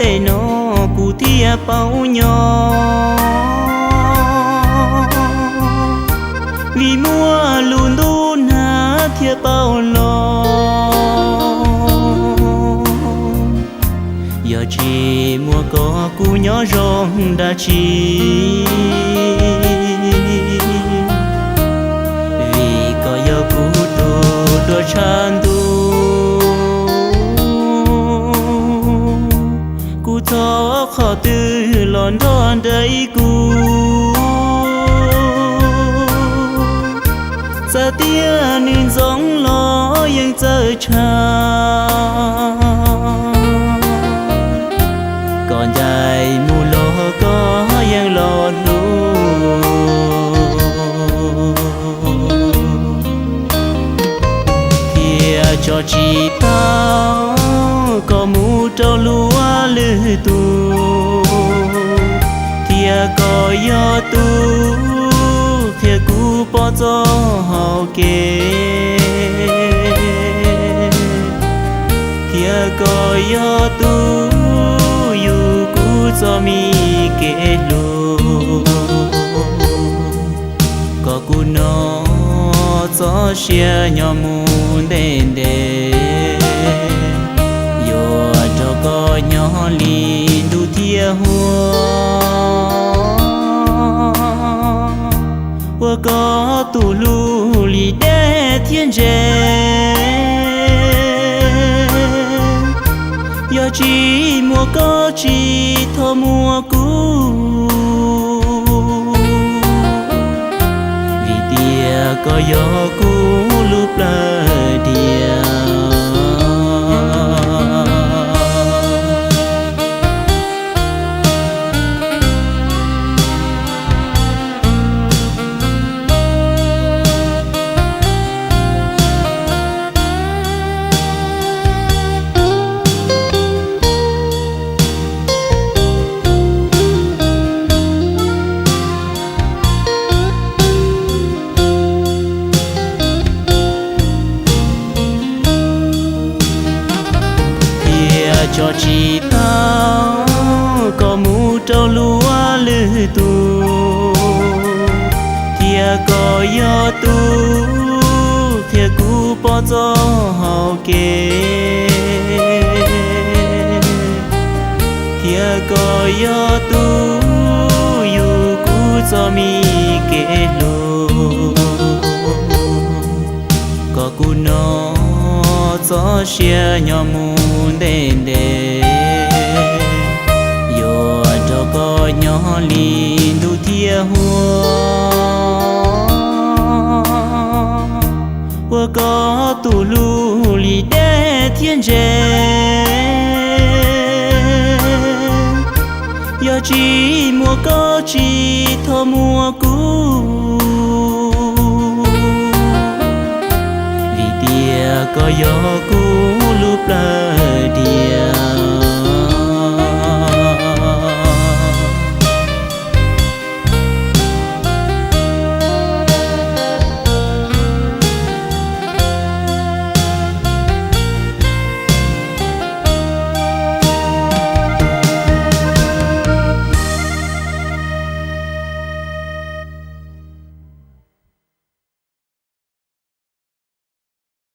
Tej no kuv thiaj paub nyob, vim muaj lub ntuj nag thiaj paub los. Yog tsis muaj koj kuv nyob zoo dab tsi, vim koj yog kuv tus dua tshav ntuj. Kuv thov qhov twg los nrog nraim kuv, txawm tias nws ntxoov los yeej txawj tshaj. Koj ncaim mus los koj yeej los hlub, thiaj tso tsis tau koj mus rau luag lwm tus, thiab koj yog tus qhia kuv pom txoj hau kev, thiab koj yog tus yug kuv txoj me kev hlub. Kom kuv noj txoj sia nyob mus ntev ntev, yuav nrog koj nyob li ntuj thiab huab, ua koj tus hlub li dej thiab ntses. Yog tsis muaj koj tsis txhob muaj kuv, vim tias koj yog kuv lub plawv diav. Thiaj tso tsis tau koj mus rau luag lwm tus, thiab koj yog tus qhia kuv pom txoj hau kev, thiab koj yog tus yug kuv txoj me kev hlub. Kom kuv noj txoj sia nyob mus ntev ntev, yuav nrog koj nyob li ntuj thiab huab, ua koj tus hlub li dej thiab ntses. Yog tsis muaj koj tsis txhob muaj kuv, vim tias koj yog kuv